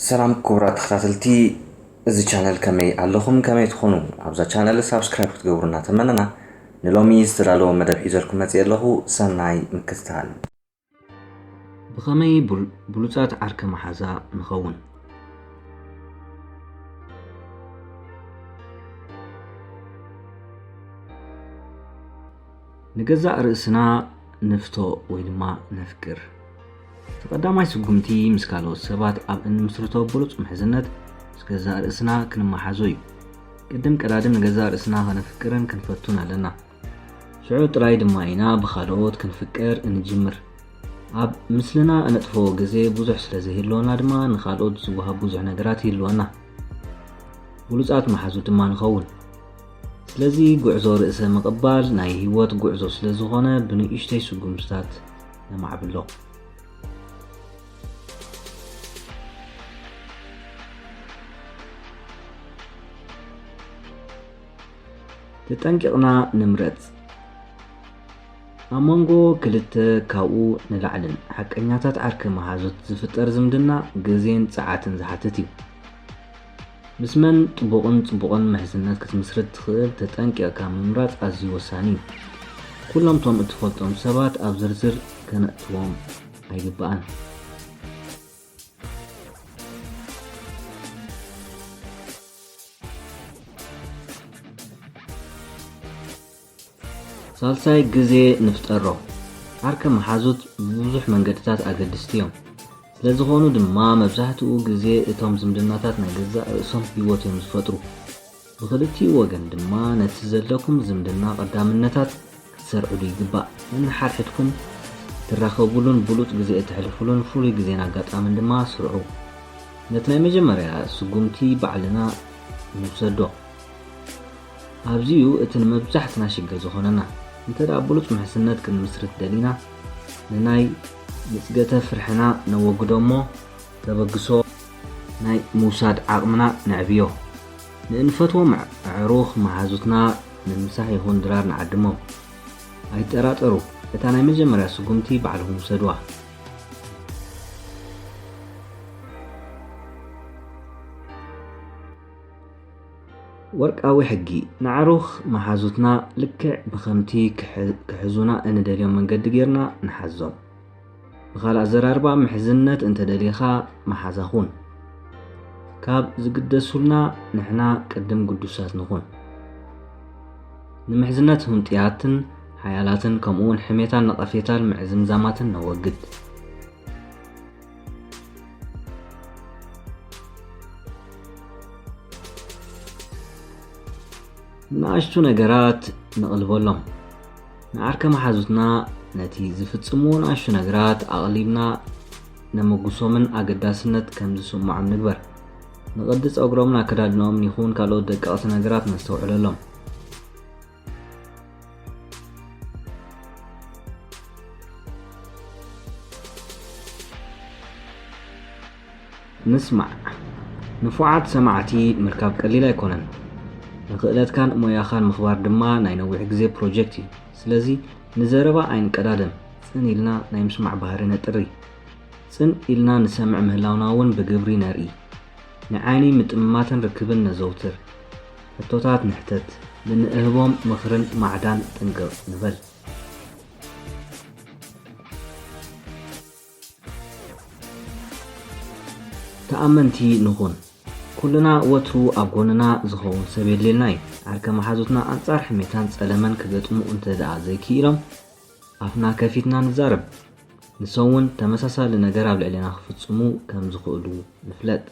ሰላም ክቡራት ተኸታተልቲ እዚ ቻነል፣ ከመይ ኣለኹም? ከመይ ትኾኑ? ኣብዛ ቻነል ሳብስክራይብ ክትገብሩ እናተመነና፣ ንሎሚ ዝተዳለወ መደብ ሒዘልኩም መፅእ ኣለኹ። ሰናይ ምክትታል። ብኸመይ ቡል-፣ ብሉጻት ዓርከ መሓዛ ንኸውን? ንገዛእ ርእስና ንፍቶ ወይ ድማ ነፍቅር። እቲ ቀዳማይ ስጉምቲ፣ ምስ ካልኦት ሰባት ኣብ እንምስርቶ ብሉጽ ምሕዝነት፣ ምስ ገዛእ ርእስና ክንመሓዞ እዩ። ቅድም ቀዳድም ንገዛእ ርእስና ከነፍቅርን ክንፈቱን ኣለና። ሽዑ ጥራይ ድማ ኢና ብኻልኦት ክንፍቀር እንጅምር። ኣብ ምስልና እነጥፍኦ ግዜ ብዙሕ ስለ ዘይህልወና ድማ፣ ንኻልኦት ዝወሃብ ብዙሕ ነገራት ይህልወና። ብሉጻት መሓዙት ድማ ንኸውን። ስለዚ ጉዕዞ ርእሰ ምቕባል ናይ ህይወት ጉዕዞ ስለ ዝኾነ፣ ብንእሽተይ ስጉምትታት ነማዕብሎ። ተጠንቂቕና ንምረጽ። ኣብ መንጎ ክልተ ካብኡ ንላዕልን ሓቀኛታት ዓርከ መሓዙት ዝፍጠር ዝምድና ግዜን ጸዓትን ዝሓትት እዩ። ምስ መን ጥቡቕን ጽቡቕን ምሕዝነት ክትምስርት ትኽእል ተጠንቂቕካ ምምራጽ ኣዝዩ ወሳኒ እዩ። ኩሎም እቶም እትፈልጦም ሰባት ኣብ ዝርዝር ከነእትዎም ኣይግባእን። ሳልሳይ፣ ግዜ ንፍጠሮ። ዓርከ መሓዙት ብብዙሕ መንገድታት ኣገድስቲ እዮም። ስለ ዝኾኑ ድማ፣ መብዛሕትኡ ግዜ እቶም ዝምድናታት ናይ ገዛእ ርእሶም ህይወት እዮም ዝፈጥሩ። ብኽልቲኡ ወገን ድማ፣ ነቲ ዘለኩም ዝምድና ቀዳምነታት ክትሰርዕሉ ይግባእ። ነንሓድሕድኩም ትራኸቡሉን ብሉጽ ግዜ እተሕልፉሉን ፍሉይ ግዜን ኣጋጣምን ድማ ስርዑ። ነቲ ናይ መጀመርያ ስጉምቲ ባዕልና ንውሰዶ። ኣብዚ'ዩ እቲ ንመብዛሕትና ሽግር ዝኾነና። እንተ ደኣ ብሉጽ ምሕዝነት ክንምስርት ደሊና፣ ንናይ ንጽገተ ፍርሕና ነወግዶ እሞ፣ ተበግሶ ናይ ምውሳድ ዓቕምና ነዕብዮ። ንእንፈትዎም ኣዕሩኽ መሓዙትና ንምሳሕ ይኹን ድራር ንዓድሞም። ኣይትጠራጠሩ፣ እታ ናይ መጀመርያ ስጉምቲ ባዕልኹም ውሰድዋ። ወርቃዊ ሕጊ፣ ንኣዕሩኽ መሓዙትና ልክዕ ብኸምቲ ክሕ-፣ ክሕዙና እንደልዮም መንገዲ ጌርና ንሓዞም። ብኻልእ ኣዘራርባ፣ ምሕዝነት እንተደሊኻ መሓዛ ኩን። ካብ ዝግደሱልና ንሕና ቅድም ግዱሳት ንኹን። ንምሕዝነት ህንጡያትን ሓያላትን ከምኡውን ሕሜታን ነቐፌታን ምዕዝምዛማትን ነወግድ። ንኣሽቱ ነገራት ንቕልበሎም። ንዓርከ መሓዙትና ነቲ ዝፍጽምዎ ንኣሽቱ ነገራት ኣቕሊብና ነመጉሶምን ኣገዳስነት ከም ዝስምዖም ንግበር። ንቕዲ ጸጉሮምን ኣከዳድናኦምን ይኹን ካልኦት ደቀቕቲ ነገራት ነስተውዕለሎም። ንስማዕ። ንፉዓት ሰማዕቲ ምርካብ ቀሊል ኣይኮነን። ንኽእለትካን ሞያኻን ምኽባር ድማ ናይ ነዊሕ ግዜ ፕሮጀክት እዩ። ስለዚ ንዘረባ ኣይንቀዳደም። ጽን ኢልና ናይ ምስማዕ ባህሪ ነጥሪ። ጽን ኢልና ንሰምዕ ምህላውና እውን ብግብሪ ነርኢ። ንዓይኒ ምጥምማትን ርክብን ነዘውትር። ሕቶታት ንሕተት። ብንእህቦም ምኽርን ማዕዳን ጥንቅቕ ንበል። ተኣመንቲ ንኹን። ኩልና ወትሩ ኣብ ጎንና ዝኸውን ሰብ የድልየና እዩ። ዓርከ መሓዙትና ኣንጻር ሕሜታን ጸለመን ክገጥሙ እንተ ደኣ ዘይክኢሎም፣ ኣፍና ከፊትና ንዛረብ። ንሶም እውን ተመሳሳሊ ነገር ኣብ ልዕሌና ክፍጽሙ ከም ዝኽእሉ ንፍለጥ።